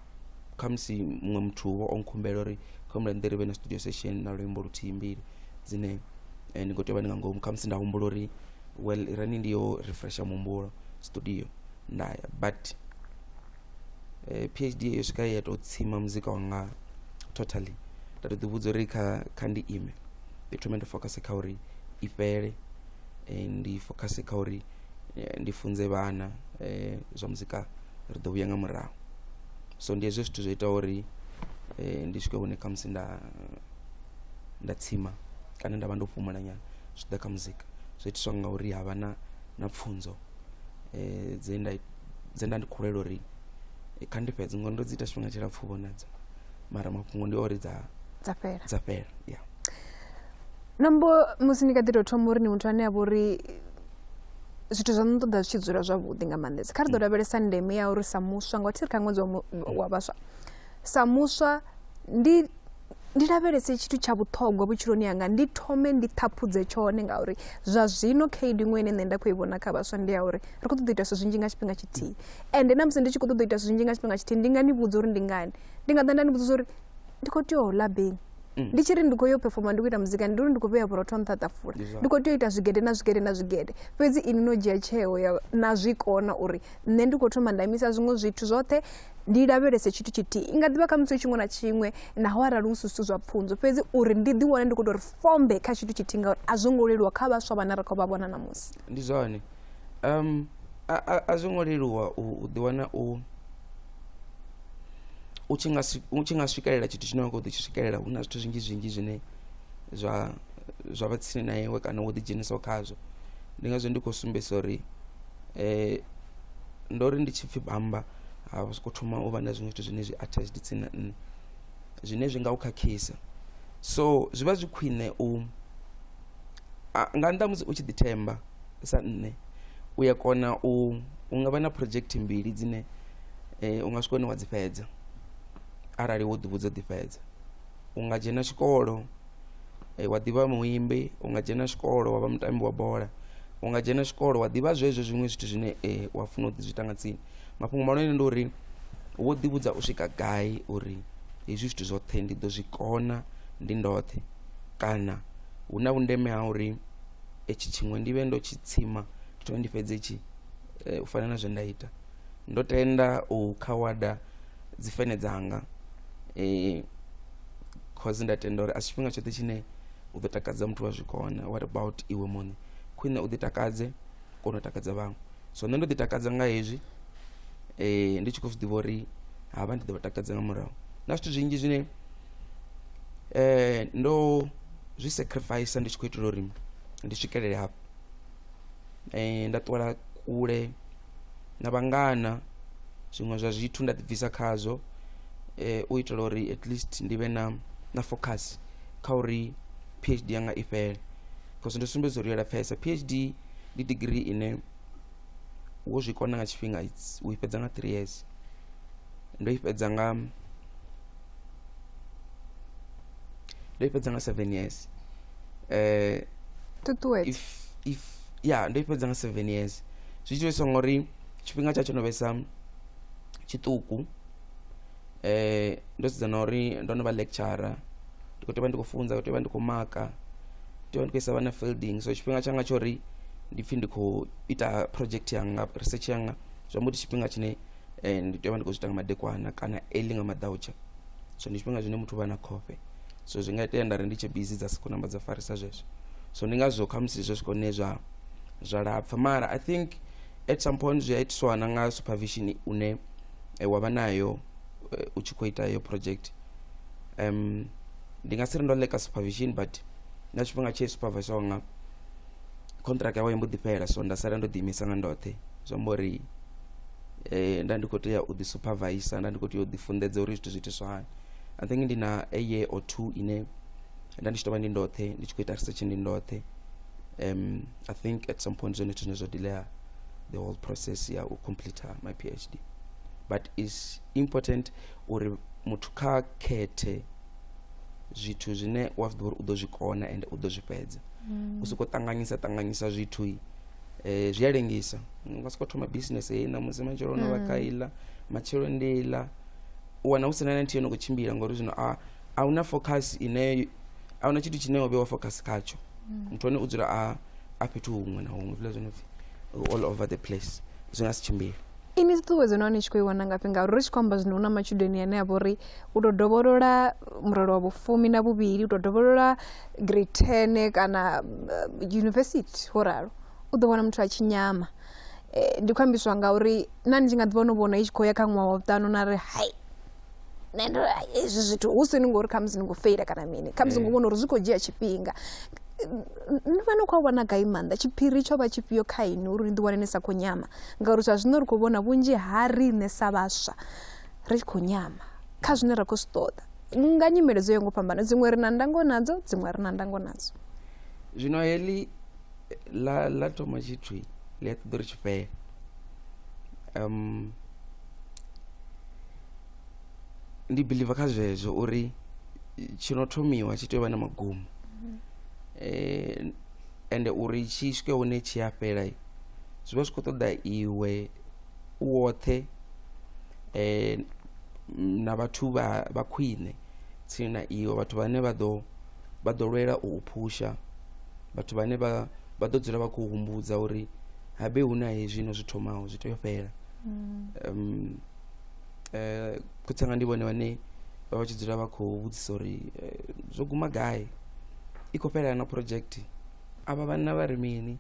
khamusi muṅwe muthu vho o nkhumbela uri khumbela nḓi ri vhe na studio session na luimbo luthihi mbili dzine ndi khou tea u vha ndi nga ngomu, khamusi nda humbula uri well irani ndi yo refresha muhumbulo studio nda ya, but PhD yo swika ya to tsima muzika wanga totally. Nda to ḓi vhudza uri kha ndi ime ndi thome ndi focus kha uri i fhele, ndi focus kha uri ndi funze vhana zwa muzika, ri ḓo vhuya nga murahu. So ndi hezwo zwithu zwo itaho uri ndi swike hune khamusi nda tsima kana nda vha ndo fhumula nyana zwi tshi ḓa kha muzika. Zwo itiswa ngauri havha na pfhunzo dze nda dze nda ndi khou lwela uri kha ndi fhedze, ngori ndo dzi ita tshifhinga tshilapfhu vho nadzo, mara mafhungo ndi a uri dza Dza fhela. Dza fhela, yeah. Nombo musi ni kha ḓi tou thoma uri ni muthu ane a vha uri zwithu zwa ṱoḓa zwi tshi dzula zwavhuḓi nga maanḓesa, kha ri ḓo lavhelesa ndeme ya uri sa muswa, ngauri thi ri kha ṅwedzi wa vhaswa, sa muswa ndi lavhelese tshithu tsha vhuṱhogwa vhutshiloni hanga, ndi thome ndi ṱhaphudze tshone, ngauri zwa zwino khaedu iṅwe ine nṋe nda khou i vhona kha vhaswa ndi ya uri ri khou ṱoḓa u ita zwithu zwinzhi nga tshifhinga tshithihi. Ende na musi ndi tshi khou ṱoḓa u ita zwithu zwinzhi nga tshifhinga tshithihi, ndi nga ni vhudza uri ndi ngani, ndi nga ḓa nda ni vhudza uri ndi khou tea u ḽa beni. Ndi tshi ri ndi khou yo performa, ndi khou ita muzika, ndi uri ndi khou vhea vhurotho nṱha ṱafula, ndi khou tea u ita zwigede na zwigede na zwigede. Fhedzi inwi no dzhia tsheo ya na zwi kona uri nṋe ndi khou thoma nda imisa zwiṅwe zwithu zwoṱhe, ndi lavhelese tshithu tshithihi. I nga ḓivha khamusi tshiṅwe na tshiṅwe, naho arali hu si zwithu zwa pfunzo, fhedzi uri ndi ḓi wane ndi khou tou ri fombe kha tshithu tshithihi, ngauri a zwo ngo leluwa kha vhaswa vhane ra khou vha vhona ṋamusi. Ndi zwone, a zwo ngo leluwa u ḓiwana u u tshi nga u tshi nga swikelela tshithu tshine wa khou ḓi tshi swikelela. Hu na zwithu zwinzhi zwinzhi zwine zwa vha tsini na iwe kana wo ḓi dzhenisaho khazwo. Ndi ngazwo ndi khou sumbedzisa uri ndo ri ndi tshi pfhi bamba ha sokou thoma u vha na zwiṅwe zwithu zwine zwi attached tsini na nṋe zwine zwi nga u khakhisa. So zwi vha zwi khwine u nga nnḓa musi u tshi ḓi themba sa nṋe, u ya kona u nga vha na project mbili dzine u nga swika hune wa dzi fhedza arali wo ḓivhudza ḓi fhedza. U nga dzhena tshikolo wa ḓivha muimbi, u nga dzhena tshikolo wa vha mutambi wa bola, u nga dzhena tshikolo wa ḓivha zwezwo zwiṅwe zwithu zwine wa funa u ḓi zwi ita nga tsini. Mafhungo mahulwane ndi uri wo ḓivhudza u swika gai uri hezwi zwithu zwoṱhe ndi ḓo zwi kona ndi ndoṱhe, kana hu na vhundeme ha uri etshi tshiṅwe ndi vhe ndo tshi tsima ndi thome ndi fhedze tshi u fana na zwe nda ita. Ndo tenda u khawada dzi fene dzanga cause nda tenda uri a si tshifhinga tshoṱhe tshine u ḓo takadza muthu wa zwi kona. What about iwe muṋe? Khwine u ḓi takadze kona u takadza vhaṅwe. So nṋe ndo ḓi takadza nga hezwi ndi tshi khou zwi ḓivha uri havha ndi ḓo vha takadza nga murahu. Na zwithu zwinzhi zwine ndo zwi sacrifice ndi tshi khou itela uri ndi swikelele hafha. Nda ṱuwela kule na vhangana, zwiṅwe zwa zwithu nda ḓi bvisa khazwo u itela uri at least ndi vhe na focus kha uri PhD yanga i fhele, cause ndo sumbedza uri yo lapfhesa. PhD ndi degree ine wo zwi kona nga tshifhinga u i fhedza nga 3 years. Ndo i fhedza nga 7 years. Ṱuṱuwedza. If ya ndo i fhedza nga 7 years, zwi tshi vhesa ngori tshifhinga tsha tsho no vhesa tshiṱuku. Ndo sedza na uri ndo no vha lecturer, ndi khou tea u vha ndi khou funza, tea u vha ndi khou maka, tea u vha ndi khou isa vhana fielding. So tshifhinga tshanga tsho uri ndi pfhi ndi khou ita project yanga, research yanga, zwi amba uri tshifhinga tshine ndi tea u vha ndi khou zwi ita nga madekwana kana early nga maḓautsha. So ndi tshifhinga zwine muthu u vha na khofhe, so zwi nga itea nda ri ndi tshe busy dza sokou namba dza farisa zwezwo. So ndi ngazwo khamusi zwo swika hune zwa lapfha, mara I think at some point zwi a itiswa na nga supervision une wa vha nayo u tshi khou ita iyo project. Ndi nga si ri ndo leka supervision, but na tshifhinga tshe supervisor wanga contract yawe mbo ḓi fhela, so nda sala ndo ḓi imisa nga ndoṱhe. Zwi amba uri nda ndi khou tea u ḓi supervisor, nda ndi khou tea u ḓi funḓedza uri zwithu zwi itiswa hani. I think ndi na a year or two ine nda ndi tshi tou vha ndi ndoṱhe, ndi tshi khou ita research ndi ndoṱhe. I think at some point zwone zwithu zwine zwa delay the whole process ya u complete my PhD. But is important uri muthu kha khethe zwithu zwine wa zwi ḓivha uri u ḓo zwi kona ende u ḓo zwi fhedza. U sokou ṱanganyisa zwithu zwi a lengisa. U nga sokou thoma business heyi ṋamusi, matshelo no vha kha iḽa, matshelo ndi iḽa, u wana hu sina na nthihi yo no khou tshimbila, ngori zwino a huna focus ine, a huna tshithu tshine wa vheiwa focus khatsho. Muthu hone u dzula a fhethu huṅwe na huṅwe, zwiḽa zwi no pfhi all over the place, zwi nga si tshimbile. Ini ṱuṱuwedzo nahone tshi khou i wana ngafhi? Ngauri ri tshi khou amba zwino hu na matshudeni ane a vha uri u tou dovholola murole wa vhufumi na vhuvhili, u tou dovholola grade 10 kana university ho ralo, u ḓo wana muthu a tshi nyama. Ndi khou ambiswa ngauri na ni tshi nga ḓi vha no vhona i tshi khou ya kha ṅwaha wa vhuṱanu na ri hai nṋe ndo hezwi zwithu, hu sini ngori khamusi ni khou feila kana mini, khamusi ngo vhona uri zwi khou dzhia tshifhinga. Ni vha ni khou a vhona gai maanḓa? Tshiphiri tsho vha tshifhio kha inwi uri ni ḓi wane ni sa khou nyama? Ngauri zwa zwino ri khou vhona vhunzhi ha riṋe sa vhaswa ri tshi khou nyama kha zwine ra khou zwi ṱoḓa. Nga nyimele dzo yaho nga u fhambana, dziṅwe ri na ndango nadzo, dziṅwe ri na ndango nadzo. Zwino heḽi ḽa ḽa thoma tshithu ḽi a ṱoḓa uri tshi fhele. Ndi believer kha zwezwo uri tshi no thomiwa tshi tea u vha na magumo, ende uri tshi swike hune tshi a fhela zwi vha zwi khou ṱoḓa iwe u woṱhe na vhathu vha khwine tsini na iwe, vhathu vhane vha ḓo lwela u phusha, vhathu vhane vha ḓo dzula vha khou humbudza uri habe hu na hezwi no zwi thomaho zwi tea u fhela. Khotsi anga ndi vhone vhane vha vha tshi dzula vha khou vhudzisa uri zwo guma gai, i khou fhela na project, avha vhanna vha ri mini.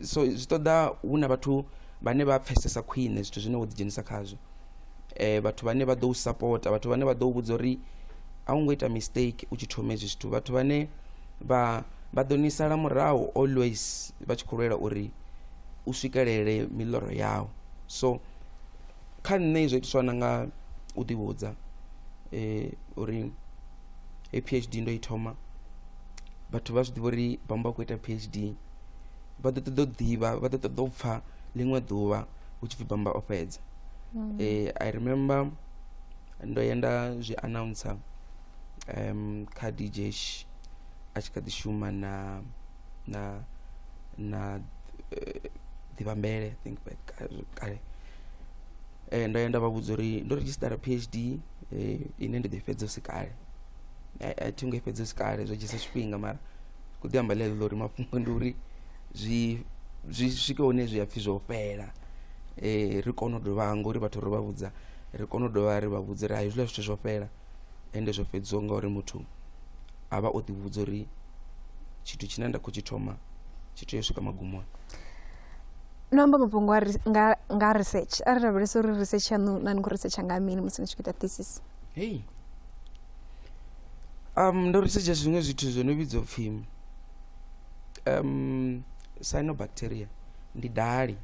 So zwi ṱoḓa hu na vhathu vhane vha pfesesa khwine zwithu zwine wo ḓi dzhenisa khazwo, vhathu vhane vha ḓo u sapota, vhathu vhane vha ḓo u vhudza uri a u ngo ita mistake u tshi thoma hezwi zwithu, vhathu vhane vha ḓo ni sala murahu always vha tshi khou lwela uri u swikelele miḽoro yau. So kha nṋe zwo itiswa na nga u ḓi vhudza uri hei PhD ndo i thoma, vhathu vha zwi ḓivha uri Bambo a khou ita PhD, vha ḓo ṱoḓa u ḓivha, vha ḓo ṱoḓa u pfha ḽiṅwe ḓuvha hu tshi pfhi Bamba o fhedza. I remember ndo ya nda zwi announcer kha DJ a tshi kha ḓi shuma na Ḓivhambele, I think kale. Ndo ya nda vha vhudza uri ndo redzhisitara PhD ine ndi ḓo i fhedza husi kale. A thi ngo i fhedza husi kale, zwo dzhiesa tshifhinga, mara khou ḓi amba ḽeḽo ḽa uri mafhungo ndi uri zwi swike hune zwi a pfhi zwo fhela, ri kone u dovha, ngori vhathu ro vha vhudza, ri kone u dovha ri vha vhudze uri hai hezwiḽa zwithu zwo fhela, ende zwo fhedziwa ngauri muthu a vha o ḓi vhudza uri tshithu tshine nda khou tshi thoma tshi tea u swika magumoni. No amba mafhungo nga research, a ri lavhelesa uri research yaṋu na ni khou researcha nga mini musi ni tshi khou ita thesis? Hei, ndo researcha zwiṅwe zwithu zwo no vhidzwa upfhi cyanobacteria, ndi dali.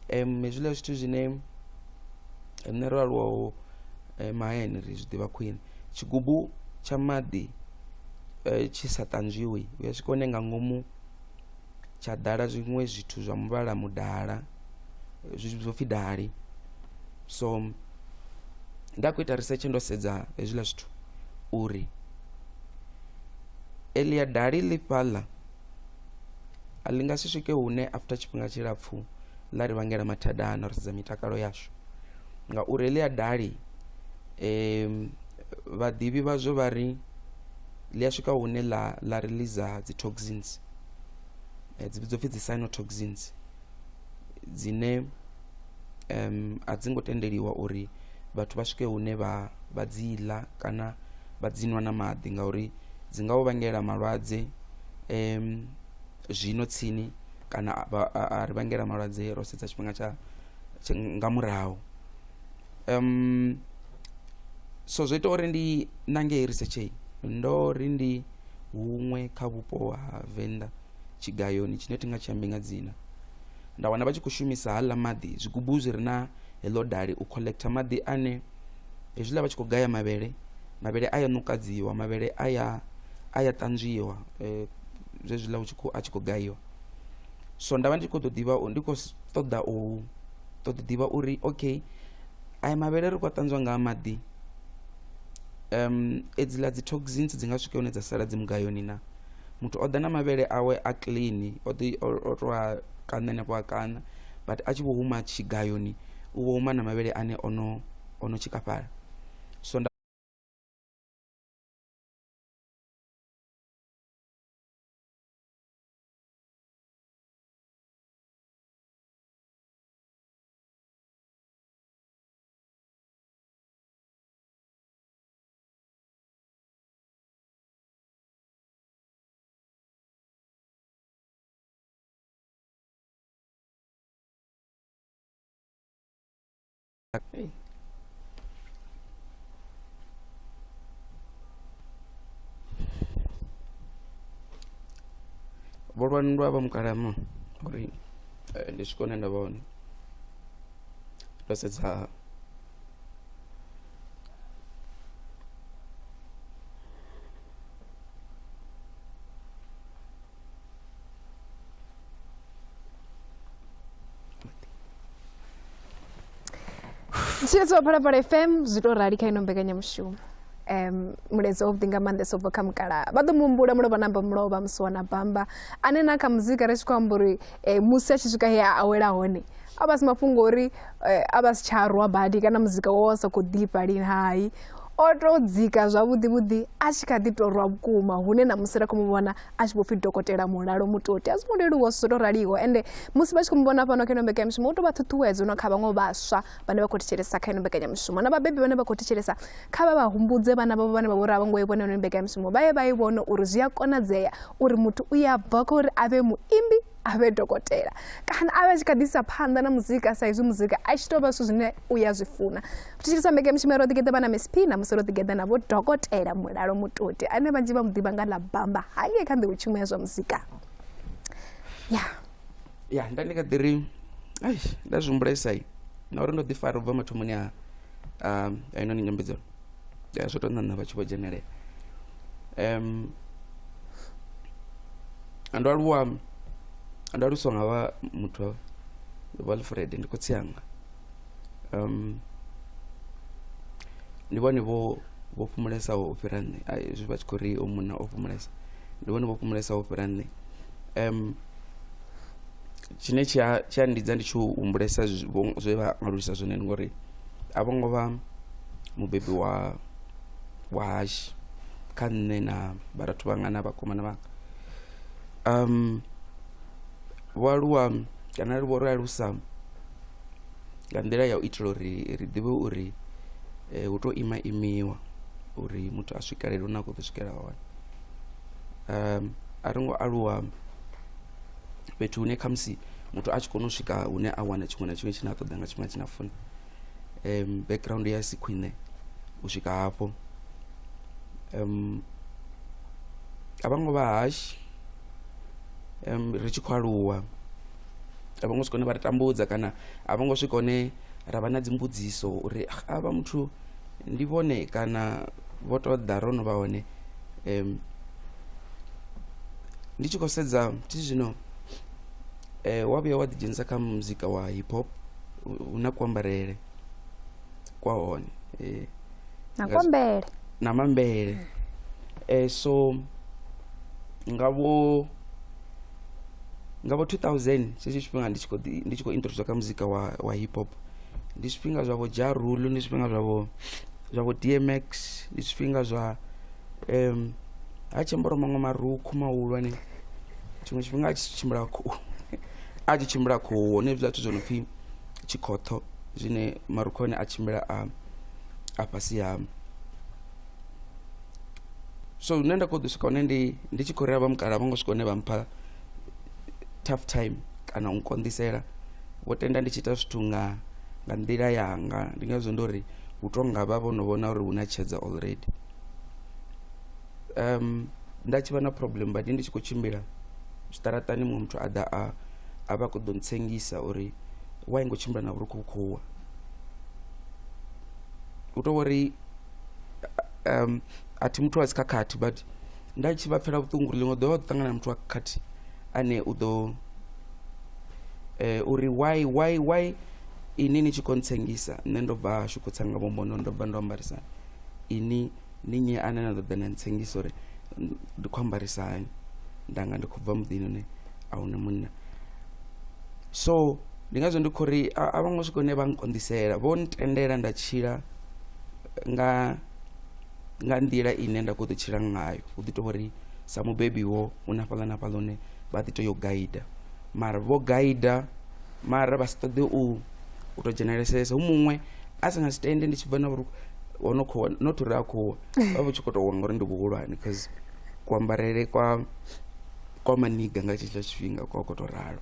Hezwiḽa zwithu zwine nṋe ro aluwaho mahayani ri zwi ḓivha khwine, tshigubu tsha maḓi tshi sa ṱanzwiwi u ya swika hune nga ngomu tsha ḓala zwiṅwe zwithu zwa muvhala mudala, zwi vhidzwa upfhi dali. So nda khou ita research ndo sedza hezwiḽa zwithu uri eḽia dali ḽi fhaḽa a ḽi nga si swike hune after tshifhinga tshilapfhu ḽa ri vhangela mathada na ro sedza mitakalo yashu, ngauri heḽia dali vhaḓivhi vhazwo vha ri ḽi a swika hune ḽa release dzi toxins, dzi vhidzwa upfhi dzi cyanotoxins, dzine a dzi ngo tendeliwa uri vhathu vha swike hune vha dzi ḽa kana vha dzi nwa na maḓi, ngauri dzi nga u vhangela malwadze zwino tsini, kana a ri vhangela malwadze ro sedza tshifhinga tsha nga murahu. So zwo ita uri ndi ṋange heyi research, ndo ri ndi huṅwe kha vhupo ha Venḓa tshigayoni tshine thi nga tshi ambi nga dzina, nda wana vha tshi khou shumisa haḽa maḓi, zwigubu zwi re na heḽo dali u collector maḓi ane hezwiḽa vha tshi khou gaya mavhele, mavhele a ya ṋukadziwa, mavhele a ya ṱanzwiwa zwezwiḽa a tshi khou gayiwa. So nda vha ndi khou ḓo ḓivha, ndi khou ṱoḓa u ṱoḓa u ḓivha uri okay, aya mavhele ri khou a ṱanzwa nga maḓi, edziḽa dzi toxins dzi nga swika hune dza sala dzi mugayoni na. Muthu o ḓa na mavhele awe a clean, o ḓi o to a kaṋa hanefho a kaṋa, but a tshi vho huma tshigayoni u vho huma na mavhele ane ono tshikafhala. So nda Vho lwa nndwa vha mukalama uri ndi swike hune nda vha hone, ndo sedza Mthetshelesi wa Phalaphala FM, zwi to rali kha ino mbekanyamushumo. Mulaedza wavhuḓi nga maanḓesa u bva kha mukalaha. Vha ḓo muhumbula mulovha namba mulovha musiwana bamba ane na kha muzika ri tshi khou amba uri musi a tshi swika he a awela hone a vha si mafhungo uri a vha si tsha rwa badi kana muzika wawe wa sa khou ḓifha lini, hai o tou dzika zwavhuḓi vhuḓi a tshi kha ḓi tou rwa vhukuma, hune na musi ra khou mu vhona a tshi vho pfhi Dokotela Mulalo Mutoti. A zwi ngo leluwa zwo tou raliho, ende musi vha tshi khou mu vhona fhano kha ino mbekanyamushumo hu tou vha ṱhuṱhuwedzo na kha vhaṅwe vhaswa vhane vha khou thetshelesa kha ino mbekanyamushumo, na vhabebi vhane vha khou thetshelesa, kha vha vha humbudze vhana vhavho vhane vha vho ri a vho ngo i vhona ino mbekanyamushumo, vha ye vha i vhone uri zwi a konadzea uri muthu u ya bva kha uri a vhe muimbi, a vhe dokotela, kana a vhe a tshi kha ḓi isa phanḓa na muzika, sa izwi muzika a tshi tou vha zwithu zwine u ya zwi funa. Thetshelesa mbekanyamushumo ya Ro Ḓigeḓa vha na Miss P, na musi ro ḓigeḓa na vho Dokotela Mulalo Mutoti ane vhanzhi vha mu ḓivha nga ḽa Bamba hangei kha nḓowetshumo ya zwa muzika. Ya Ya, nda ndi kha ḓi ri ai nda zwi humbulesa na uri ndo ḓi fara u bva mathomoni a a inoni nyambedzano, ya zwo tou ṋaṋa vha tshi vho dzhenelela. Ndo aluwa, ndo aluswa nga vha muthu wa Alfred, ndi khotsi anga. Ndi vhone vho vho fhumulesaho u fhira nṋe, zwi vha tshi khou ri o munna o fhumulesa, ndi vhone vho fhumulesaho u fhira nṋe. Tshine tshi a tshi a ndidza ndi tshi humbulesa zwe vha alusa zwone ndi ngori a vho ngo vha mubebi wa wa hashu kha nṋe na vharathu vhanga na vhakomana vhanga. Vho aluwa kana vho ri alusa nga nḓila ya u itela uri ri ḓivhe uri hu to ima imiwa uri muthu a swikelele hune a khou ḓo swikela hone. A ri ngo aluwa fhethu hune khamusi muthu a tshi kona u swika hune a wana tshiṅwe na tshiṅwe tshine a ṱoḓa nga tshifhinga tshine a funa. Background ya si khwine u swika hafho. A vho ngo vha harsh ri tshi khou aluwa, a vho ngo swika hune vha ri tambudza kana a vho ngo swika hune ra vha na dzimbudziso uri a vha muthu ndi vhone kana vho to ḓa ro no vha hone. Ndi tshi khou sedza thi zwino wa vhuya wa ḓi dzhenisa kha muzika wa hip hop hu na kuambarele kwa hone na kuambele na mambele. So nga vho 2000 tshetsho tshifhinga ndi tshi khou ndi tshi khou introduce kha muzika wa hip hop, ndi zwifhinga zwa vho Ja Rule, ndi zwifhinga zwa vho DMX, ndi zwifhinga zwa ha tshi ambara maṅwe marukhu mahulwane, tshiṅwe tshifhinga a tshi tshimbila khuhu a tshi tshimbila khuhu hone hezwiḽa zwithu zwo no pfhi tshikhotho zwine marukhu hone a tshimbila a fhasi ha. So nṋe nda khou ḓi swika hone ndi tshi khou ri avha mukalaha vho ngo swika hone vha mpha tough time kana u nkonḓisela, vho tenda ndi tshi ita zwithu nga nḓila yanga. Ndi ngazwo ndo ri hu tonga vha vho no vhona uri hu na tshedza already. Nda tshi vha na problem badi ndi tshi khou tshimbila zwiṱaraṱani, muṅwe muthu a ḓa a vha khou ḓo ntsengisa uri why ngo tshimbila na vhurukhu vhu khou wa. Hu tou uri a thi muthu wa dzikhakhathi, but nda tshi vha pfela vhuṱungu uri ḽiṅwe ḓuvha vha ḓo ṱangana na muthu wa khakhathi ane u ḓo uri why why why ini ni tshi khou ntsengisa, nṋe ndo bva hashu khou tsa nga vhombono, ndo bva ndo ambarisa ini ni nnyi ane na ḓo ḓa na ntsengisa uri ndi khou ambarisa hani, nda nga ndi khou bva muḓini une a huna munna. So ndi ngazwo ndi khou ri a vho ngo swika hune vha nkonḓisela, vho ntendela nda tshila nga nḓila ine nda khou ḓo tshila ngayo. Hu ḓi tovha uri sa mubebi wo hu na fhaḽa na fhaḽa hune vha ḓi tea u gaida, mara vho gaida mara vha si ṱoḓe u tou dzhenelesesa. Hu muṅwe a si nga si tende ndi tshi bva na vhurukhu ho no khou not uri a khou wa, vha vha tshi khou tou wa ngori ndi vhuhulwane, cause kuambarele kwa maniga nga tshetshiḽa tshifhinga kwa khou tou ralo.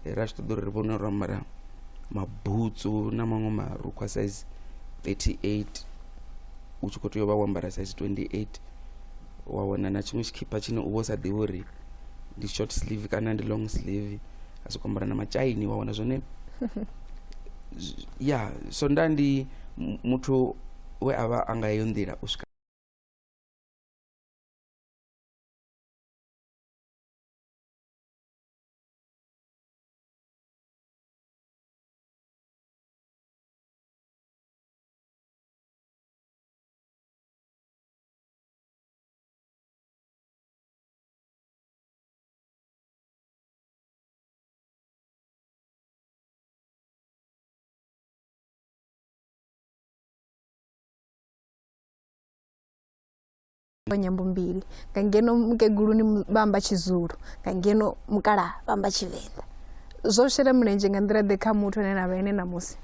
Ra tshi ṱoḓa uri ri vhone ro ambara mabutsu na maṅwe marukhu a size 38, u tshi khou tea u vha wo ambara size 28, wa wana na tshiṅwe tshikhipha tshine u vha u sa ḓivhi uri ndi short sleeve kana ndi long sleeve, a soko ambara na matshaini, wa wana zwone. Ya, so nda ndi muthu we a vha a nga heyo nḓila u swika Nyambo mbili nga ngeno mukeguluni vha amba Tshizulu, nga ngeno mukalaha vha amba Tshivenḓa, zwo shela mulenzhe nga nḓila ḓe kha muthu ane na vha ene ṋamusi?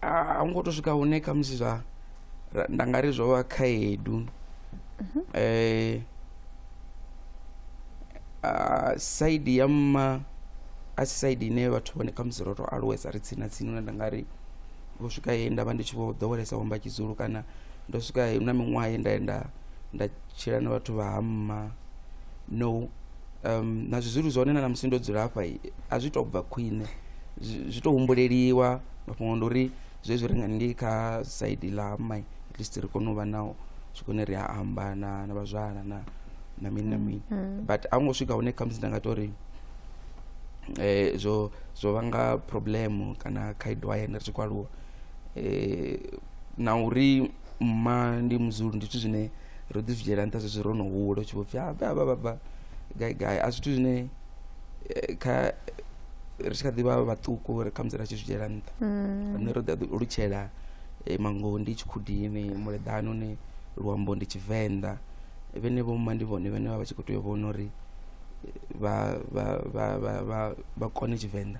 A ngo to swika hune khamusi zwa nda nga ri zwo vha khaedu. Side ya mma a si side ine vhathu vhone khamusi ro to aluwesa ri tsini na tsini hune nda nga ri vho swika he nda vha ndi tshi vho ḓowelesa u amba Tshizulu, kana ndo swika he na miṅwaha ye nda nda nda tshila na vhathu vha ha mma. No, na Zwizulu zwone na musi ndo dzula hafha a zwi to bva khwine, zwi to humbuleliwa. Mafhungo ndi uri zwezwi ri nga ngei kha side ḽa mma, at least ri kone u vha nao zwi kone ri a amba na vhazwala na mini na mini, but a ngo swika hune khamusi nda nga tori zwo vhanga problem kana khaedu hayani ri tshi khou aluwa. Na uri mma ndi Muzulu ndi zwithu zwine ro ḓi zwi dzhiela nṱha zwezwi ro no hula, u tshi vho pfhi a vha vha bva gai gai, a zwithu zwine kha ri tshi kha ḓi vha vhaṱuku ri khamusi ra tshi zwi dzhiela nṱha. Nṋe ro ḓi alutshela Mangondi, Tshikhudini, Muleḓane, hune luambo ndi Tshivenḓa. Vhene vho mma ndi vhone vhane vha vha tshi khou tea u vhona uri vha vha vha vha vha vha kone Tshivenḓa,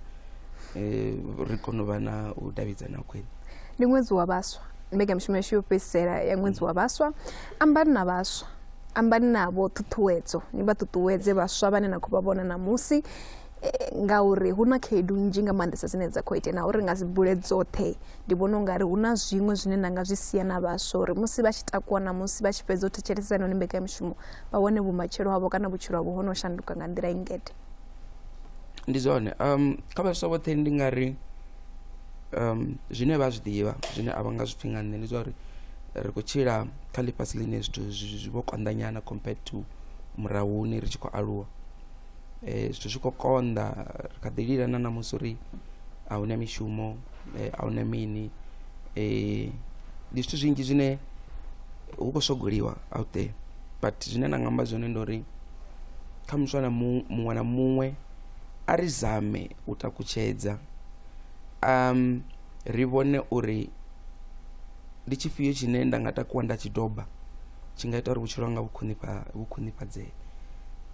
ri kone u vha na u davhidzana khwine. Ndi ṅwedzi wa vhaswa, mbekanyamushumo yashu yo fhedzisela ya ṅwedzi wa vhaswa. Ambani na vhaswa, ambani navho ṱhuṱhuwedzo, ni vha ṱuṱuwedze vhaswa vhane na khou vha vhona ṋamusi, ngauri hu na khaedu nnzhi nga maanḓesa dzine dza khou itea, na uri nga si bule dzoṱhe. Ndi vhona ungari hu na zwiṅwe zwine na nga zwi sia na vhaswa uri musi vha tshi takuwa ṋamusi vha tshi fhedza u thetshelesa noni mbekanyamushumo vha wane vhumatshelo havho kana vhutshilo havho ho no shanduka nga nḓila i ngede. Ndi zwone, kha vhaswa vhoṱhe ndi nga ri zwine vha zwi ḓivha zwine a vha nga zwi pfhi nga nṋe ndi zwa uri ri khou tshila kha ḽifhasi ḽine zwithu zwi vho konḓa nyana compared to murahuni ri tshi khou aluwa. Zwithu zwi khou konḓa, ri kha ḓi lila na ṋamusi uri a huna mishumo, a huna mini, ndi zwithu zwinzhi zwine hu khou swogoliwa out there. But zwine nda nga amba zwone ndi uri kha muswa na muṅwe na muṅwe a ri zame u takutshedza, ri vhone uri ndi tshifhio tshine nda nga takuwa nda tshi doba tshi nga ita uri vhutshilo hanga vhu khwinifhadzee.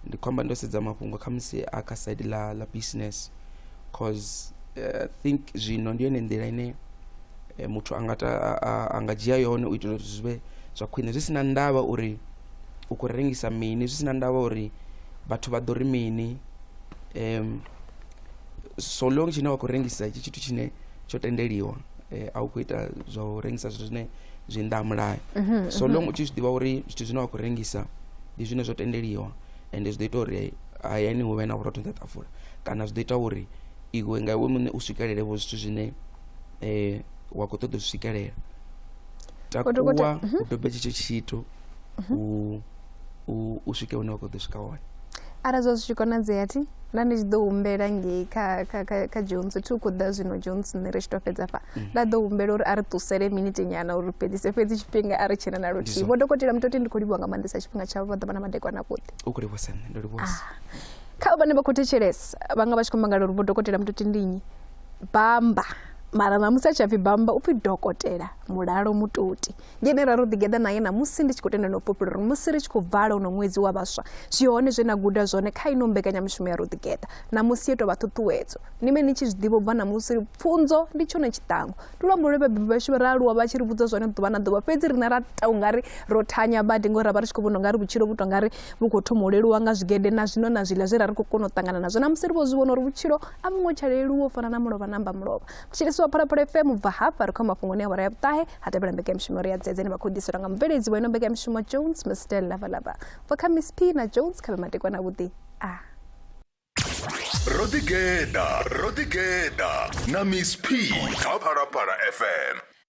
Ndi khou amba ndo sedza mafhungo khamusi a kha side ḽa business, cause I think zwino ndi yone nḓila ine muthu anga ta anga dzhia yone u itela uri zwi vhe zwa khwine, zwi si na ndavha uri u khou rengisa mini, zwi si na ndavha uri vhathu vha ḓo ri mini, so long tshine wa khou rengisa tshi tshithu tshine tsho tendeliwa, a u khou ita zwa u rengisa zwithu zwine zwi nnḓa ha mulayo. So long u tshi zwi ḓivha uri zwithu zwine wa khou rengisa ndi zwine zwo tendeliwa, ende zwi ḓo ita uri hayani hu vhe na vhurotho nṱha ṱafula, kana zwi ḓo ita uri iwe nga iwe muṋe u swikelele vho zwithu zwine wa khou ṱoḓa u swikelela, takuwa u dobe tshetsho tshithu u swike hune wa khou ḓo swika hone. Arali zwa zwi tshi konadzea thi nda ndi tshi ḓo humbela ngei kha Jones, thi u khou ḓa zwino Jones, nṋe ri tshi to fhedza fha nda ḓo humbela uri a ri ṱusele miniti nyana uri fhedzise fhedzi tshifhinga a ri tshena na luthihi. Vho Dokotela Mutoti, ndi khou livhuwa nga maanḓesa tshifhinga tshavho, vha ḓo vha na madekwana avhuḓi. U khou livhuwa nṋe, ndo livhuwa. Kha vhane vha khou thetshelesa vha nga vha tshi khou mangala uri Vho Dokotela Mutoti ndi nnyi, bamba mara ṋamusi a tshi pfhi bamba u pfhi Dokotela Mulalo Mutoti, ndi ene ra ro ḓigeḓa naye ṋamusi. Ndi tshi khou tenda na u fhulufhela uri musi ri tshi khou vala uno ṅwedzi wa vhaswa zwi hone zwe na guda zwone kha ino mbekanyamushumo ya ro ḓigeḓa ṋamusi, yo tou vha ṱhuṱhuwedzo ni me ni tshi zwi ḓivha u bva ṋamusi pfunzo ndi tshone tshiṱangu. Ndi luambo lwe vhabebi vhashu ra aluwa vha tshi ri vhudza zwone ḓuvha na ḓuvha, fhedzi riṋe ra ta ungari ro thanya badi ngori ra vha ri tshi khou vhona ungari vhutshilo vhu tonga ri vhu khou thoma u leluwa nga zwigede na zwino na zwiḽa zwe ra ri khou kona u ṱangana nazwo. Na musi ri vho zwi vhona uri vhutshilo a vhu ngo tsha leluwa u fana na mulovha namba mulovha. Mutshilisi wa Phalaphala FM, bva hafha ri khou mafhungoni a awara ya vhuṱahe, ha tevhela mbekanyamushumo ri ya dzedze vha khou ḓiselwa nga mubveledzi wa ino mbekanyamushumo Jones Mr Lavalava. Bva kha Miss P na Jones, kha vhe madekwana avhuḓi. A Ro ḓigeḓa, ro ḓigeḓa na Miss P kha Phalaphala FM.